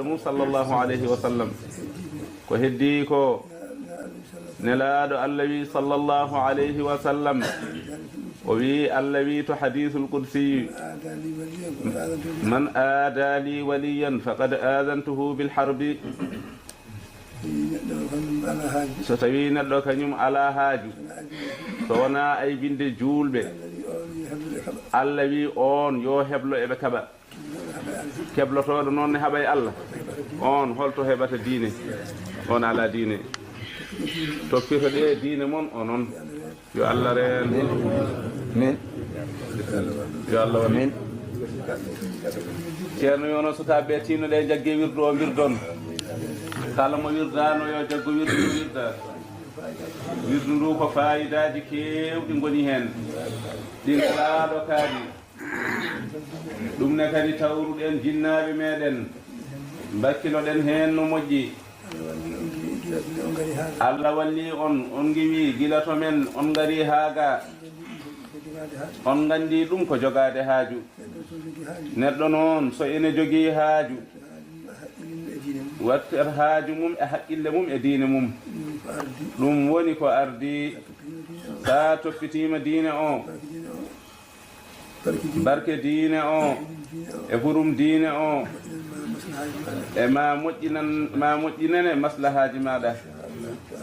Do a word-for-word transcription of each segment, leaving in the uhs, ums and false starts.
Sallallahu alayhi wa sallam. Ko heddii ko Nelaaɗo Allah wi, sallallahu alayhi wa sallam, o wi, Allah wi to hadiisul qudsi, "Man aada li waliyan faqad aadantuhu bil harbi." So tawi neɗɗo kañum alaa haaju, so wonaa aybinde juulɓe, Allah wi on yo heblo eɓe kaɓa. Keblotooɗo noon ne haɓay Allah. On holto heɓata diine? On alaa diine. Toppito ɗe diine mon onon. Yo Allah reen. Min. Yo Allah waɗ. Min. Ceerno wi onon sukaaɓe ɓe, tinno ɗe jagge wirdu o mbirdon. Kala mo wirdaano yo jaggo wirdu o wirda. Wirdu ndu ko faayidaaji keewɗi ngoni heen. Ɗi ngalaaɗo kaari. Ɗum ne kadi tawruɗen jinnaaɓe meɗen, mbakkiloɗen heen no moƴƴi. Allah walli on, on ngiwi gila to men, on ngari haa ga. On nganndi ɗum ko jogaade haaju. Neɗɗo noon, so ene jogii haaju, wattat haaju mum e haqqille mum e diine mum. Ɗum woni ko ardi. Sa toppitiima diine o, barke diine o, e hurum diine o, e ma moƴƴinan, ma moƴƴinane maslahaaji maaɗa.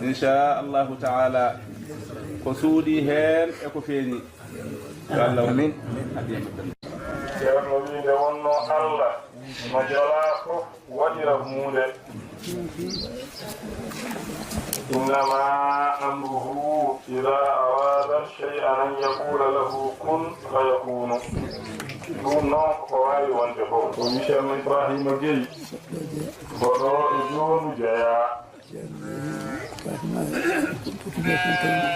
Inchallahu taala, ko suuɗi heen e ko feeñi. Yo Allah amin. Ceerno wi nde wonno Allah no jala fof waɗira huunde. Innama amruhu ida arada shay'an an yaqula lahu kun fayakunu. Ɗum noon ko waawi wonde fof. O wi Ceerno Ibrahima Gueye, ko ɗo e Joonu jeyaa.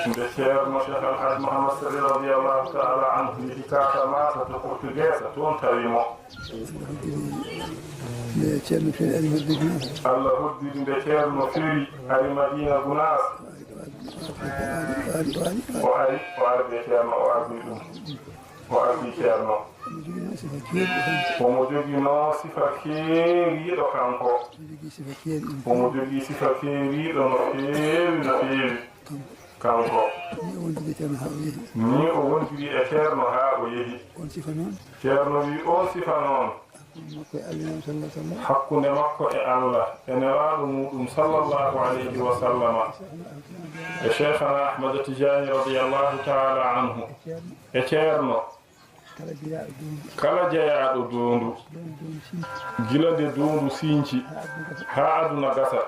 Nde Ceerno Cheikh Al Hadj Mouhamed Saïd radiyallahu taala anhu yehi Kasamata to Portuguesa, toon tawi mo. Nde Ceerno Feri ari Madina Gunaas. Allah hoddiri nde Ceerno Feri ari Madina Gunaas. O ari, o arde Ceerno, o ardi ɗum. O ardi Ceerno. Omo joginoo sifa keeriiɗo kanko. Omo jogii sifa keeriiɗo no feewi, no feewi. Kanko. Ni o wondiri e Ceerno haa o yehi. Ceerno wi oon sifa noon. Hakkunde makko e Allah e Nelaaɗo muuɗum sallallahu alayhi wa sallama. E Cheikhana Ahmad Tijaani radiyallahu taala anhu. E Ceerno. Kala jeyaaɗo doondu, gila nde doondu sinci, haa aduna gasa.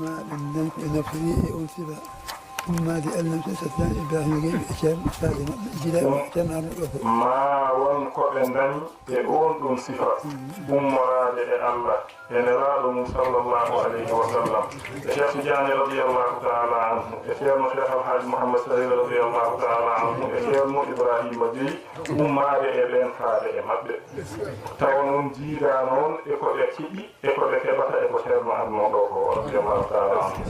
Ma ɓe nani ko e naftiri e on sifa. Ummaade Alnam Seydi Ibrahima Gueye e Ceerno Saade maɓɓe, gila e Ceerno Amadou Bafo. Ma won ko ɓe ndañi e oon ɗoon sifa, ummoraade e Allah. E Nelaaɗo mum sallallahu alayhi wa sallam, e Cheikh Tidiane radiyallahu taala anhu, e Ceerno Cheikh Alhaji Mouhamed Saïd radiyallahu taala anhu, e Ceerno Ibrahima Gueye, ummaade e ɓeen faade e maɓɓe. Tawa noon jiidaa noon e ko ɓe keɓi, e ko ɓe keɓata, e ko Ceerno adnoo ɗo ko, radiyallahu taala anhu.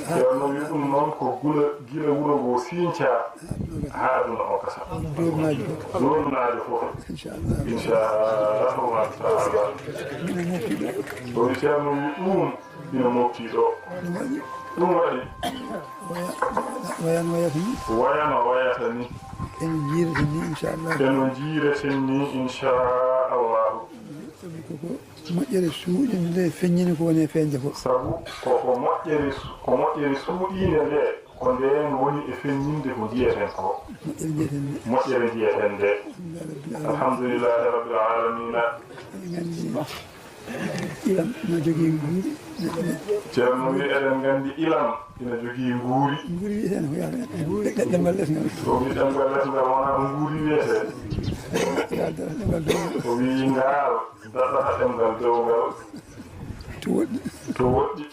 Ceerno wi ɗum noon ko gula, gila wuro ngo sincaa haa aduna o gasa. Ɗoornaajo fof. Inchallahu taala. O wi Ceerno wi ɗum ina mofti ɗo. Ɗum waɗi. Wayano wayata ni. Wayano wayata ni. Eno jiireten ni, inchallah. Eno jiireten ni, inchallahu. Sabu koko moƴƴere suuɗinde nde feññini ko woni e feeñde ko. Sabu koko moƴƴere su-, ko moƴƴere suuɗinde nde. Ko ndeen woni e feññinde ko njiyeten ko. Moƴƴere njiyeten nde. Moƴƴere njiyeten nde. Alhamdulillahi rabbil alamina. Eɗen nganndi ilam no jogii nguuri. Ceerno wi eɗen nganndi ilam ina jogii nguuri. Nguuri wiyetee ko yaade ɗemngal lesngal. O wi ɗemngal lesngal wonaa ko nguuri wiyetee. Ngal dara ɗemngal downgal. O wi ngal daɗata ɗemngal downgal. To woɗɗi. To woɗɗi.